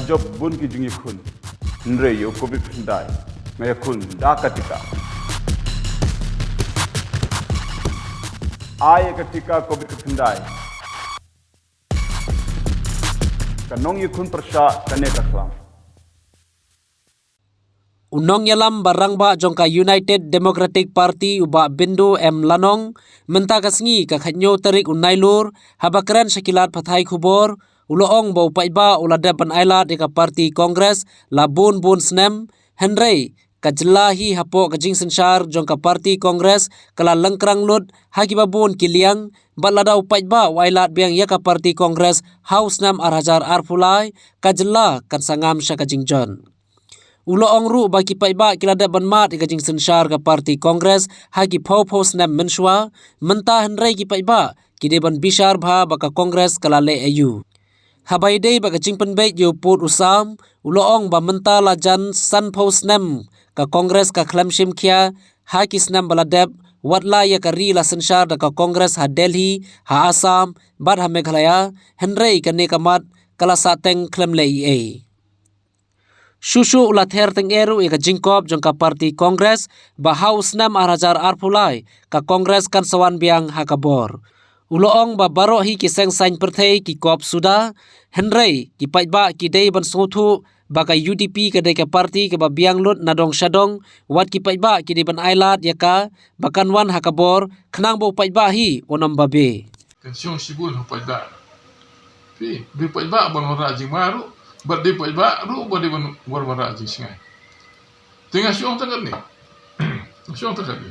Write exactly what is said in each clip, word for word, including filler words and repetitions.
Jop bun ki jingïakhun. Hynrei ïa u covid khyndai nga ïakhun da ka tika. Ai ïa ka tika covid khyndai. Ka nongïakhun pyrshah kane ka khlam. U nongïalam ba rangbah jong ka United Democratic Party u Bah Bindu M Lanong, mynta ka sngi ka khatñiew tarik u Nailur, haba kren sha ki lad pathai khubor, u la ong ba u paidbah u la dep ban ailad ïa ka party Congress la bun bun snem, hynrei ka jylla hi hapoh ka jingsynshar jong ka party Congress ka la lyngkrang lut ha kiba bun ki liang, bad lada u paidbah u ailad biang ïa ka party Congress ha u snem ar hajar arphew lai, ka jylla kan sa ngam sha ka jingjot. U la ong ruh ba ki paidbah ki la dep ban mad ïa ka jingsynshar ka party Congress ha ki phew phew snem mynshuwa, mynta hynrei ki paidbah ki dei ban bishar bha ba ka Congress ka la leh aïu. Haba ïadei bad ka jingpynbeit ïa u pud u sam, u la ong ba mynta la jan san phew snem ka Congress ka khlem shim khia ha ki snem ba la dep, wat la ïa ka ri la synshar da ka Congress ha Delhi, ha Assam bad ha Meghalaya, hynrei kane ka mat ka la sah teng khlem leh ei ei. Shuh shuh u la ther teng eh ruh ïa ka jingkop jong ka party Congress ba ha u snem ar hajar arphew lai ka Congress kan sa wan biang ha ka bor. U la ong ba baroh hi ki seng saiñ pyrthei ki kop suda, hynrei ki paidbah ki dei ban sngewthuh ba ka U D P ka dei ka party kaba biang lut na dong sha dong, wat ki paidbah ki dei ban ailad ïa ka ba kan wan ha ka bor, khnang ba u paidbah hi un ym babe. Kan shong shibun ha paidbah. Phi, dei paidbah ban wanrah jingma ruh, bad dei paidbah ruh ba dei ban, ban wanrah jingshngaiñ. Te nga shu ong tang katne. Nga shu ong tang katne.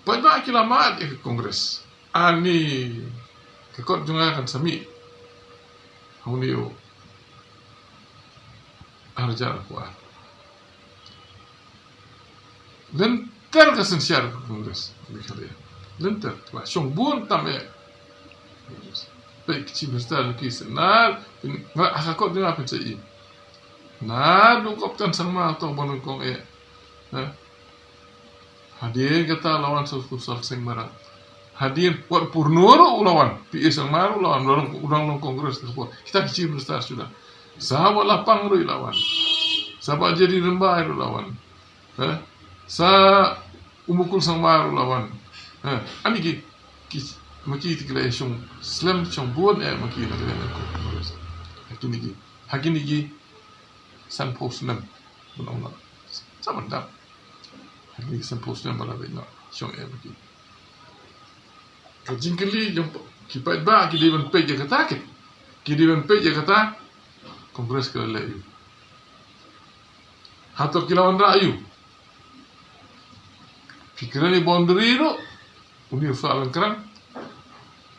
Paidbah ki la mad ïa ka Congress. Ani ka kot jong nga kan sa mih ha une u ar hajar arphew ar. Lynter ka synshar ka Congress Meghalaya. Lynter, la shong bun tam eh. Peit ki Chief Minister ki senar, phin, nga, ha ka kot jong nga phin sa ïohi. Naduh Kop Tan Sangma to ban nyngkong eh. Ha? Hadien kata la wan Sir Tushar Singh Marak. Hadien wat Purno ruh u la wan, P A Sangma ruh u la wan, u la long, u la long Congress ka por. Kita ki Chief Minister suda. Sa Bah Lapang ruh i la wan. Sa Bah J D Rymbai ruh i la wan. Ha? Sa u Mukul Sangma ruh i la wan. Ha? Ani ki, ki, ma ki te ki la shong slem shong bun eh ma ki na ka liang ka Congress. Ha kine ki, ha kine ki san phew snem. Ban ong na. Sa ban dap. Ha kine ki san phew snem ba la beit na shong eh ma ki. Ka jingkylli jong ki paidbah ki dei ban peit ïa kata ki. Ki dei ban peit ïa kata. Congress ki la leh ïa u. Hato ki la wanrah ïa u. Phi kren ïa boundary ruh. Une u Sah Lyngkrang.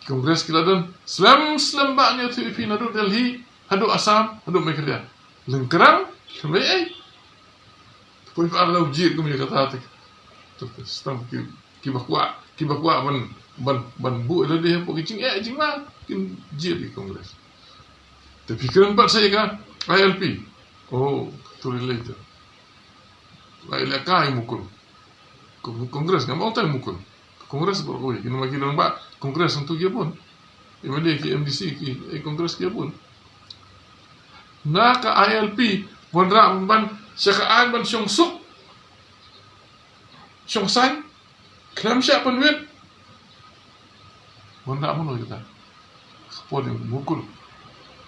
Congress ki la don slem slem bah ñiew thiah phi naduh Delhi haduh Assam haduh Meghalaya. Lyngkrang shlem ei ei. Poi phi ar la u jied kum ïa kata te. Te, te, stam ki, ki ba kwah, ki ba kwah ban, ban, ban buh lade hapoh ki jingeh jingma, kin jied ïa Congress. Te phi kren pat sa ïa ka I L P. Oh, to relate. Lai leh ka i Mukul. Ko-, Congress ngam ong tang Mukul. Congress bor kawei, ki nama ki long ba Congress hangtu ki bun. I mane ki M D C ki, eh, Congress ki bun. Na ka I L P, wanrah ban, sha ka aiñ ban shong suk. Shong saiñ, khlem shah pynwit. Wanrah mano kita. Khapon ïa Mukul.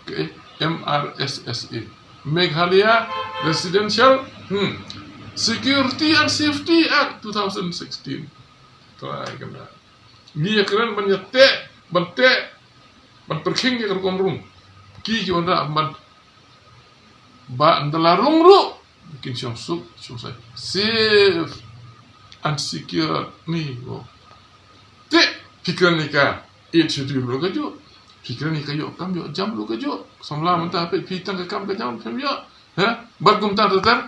Okay, M R S S A. Meghalaya Residential, hmm, Security and Safety Act two thousand sixteen. Trai kena. Ngi ïa kren ban ïa teh, ban teh, ban pyrkhing ïa ka rukom rung. Ki ki wanrah ban ba ynda la rung ruh kin shong suk, shong saiñ. Safe and secure ni, oh. Te phi kren ïa ka Eighth Schedule ruh kajuh. Phi kren ïa ka ïoh kam ïoh jam ruh kajuh. Samla mynta phi, phi tang ka kam ka jam phi ïoh. Ha? Bad kumta ter ter.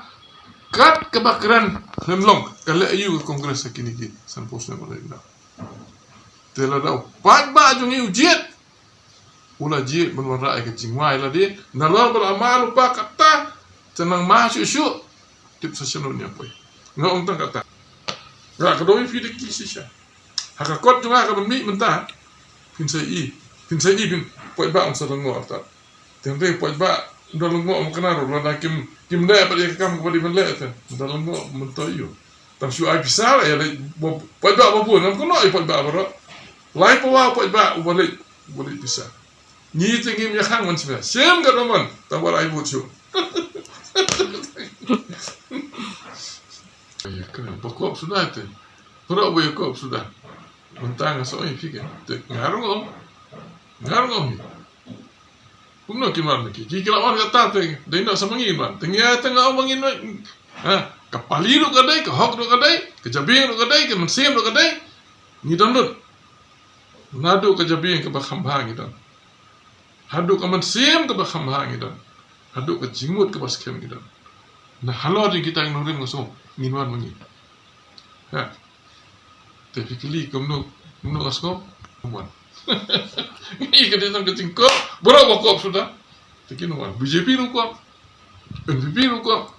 Kat kaba kren lem long ka leh aïu ka Congress ha kine ki san phew snem ba la dep. Te lada u paidbah jong ngi u jied, u la jied ban wanrah ïa ka jingma ïa lade, nalor ba la ma lypa kata, te nang ma shuh shuh, tip sa shano ngi ïa poi. Nga ong tang kata. Nga ka dei phi da ki shisha. Ha ka kot jong nga ka ban mih mynta, phin sa ïohi. Phin sa i phin, paidbah un sa lyngngoh artat. Te hynrei paidbah un da lyngngoh mynta ruh, lada kim, kim leh pat ïa ka kam kaba dei ban leh te. Un da lyngngoh mynta ïoh. Tang shu ai pisa la ïa leit, paidbah ba bun, ngam kynnoh ïa paidbah baroh. Lai pawa paidbah uba leit, uba leit pisa. Ngi te ngim ïa khang man sha, shem ka doman, tang ba ai vote shu. Ïa ka ba kop suda te. Baroh ba ïa kop suda. Mynta nga sa ong ïa phi ka. Te nga ruh ong. Nga ruh ong. Kumno kin wan ki? Ki, ki la wan kata te. Dei noh sa ma ngi wan. Te ngi te nga ong ma ngi noh. Ha, ka pali ruh ka dei, ka hok ruh ka dei, ka jabieng ruh ka dei, ka mynsiem ruh ka dei. Ngi don lut. Naduh ka jabieng kaba kham bha ngi don. Haduh ka mynsiem kaba kham bha ngi don. Haduh ka jingmut kaba skhem ngi don. Na halor jong kita ki nongrim nga sngew ngin wan ma ngi. Ha. Te phi kylli kumno, kumno nga sngew? Wan. Ngi ka dei tang ka jingkop, baroh ba kop suda. Te kin wan. B J P ruh kop. N P P ruh kop.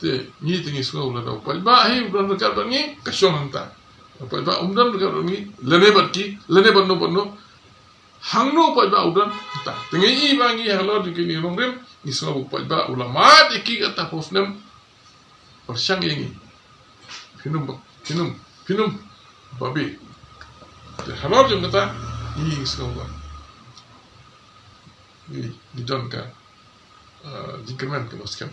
Te ngi te ngi sngew lada u paidbah hi u don ryngkat bad ngi, ka shong hangta. U paidbah um don ryngkat bad ngi, lane bad ki, lane bad no bad no. Hangno u paidbah u don hangta. Te ngi i ba ngi halor jong kine ki nongrim, ngi sngew u paidbah u la mad ïa ki kata phew snem. Pyrshang ïa ngi. Phin ym, phin ym, phin ym babe. Te halor jong kata, ngi sngew ba ngi, ngi don ka, uh, jingkyrmen kaba skhem.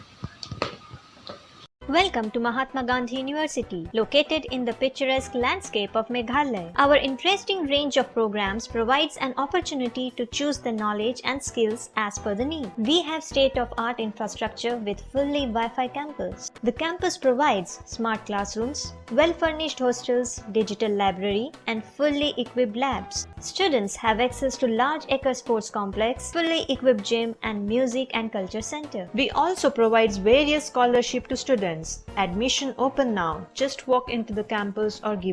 Welcome to Mahatma Gandhi University, located in the picturesque landscape of Meghalaya. Our interesting range of programs provides an opportunity to choose the knowledge and skills as per the need. We have state-of-art infrastructure with fully Wi-Fi campus. The campus provides smart classrooms, well-furnished hostels, digital library, and fully equipped labs. Students have access to large acre sports complex, fully equipped gym, and music and culture center. We also provides various scholarship to students. Admission open now. Just walk into the campus or give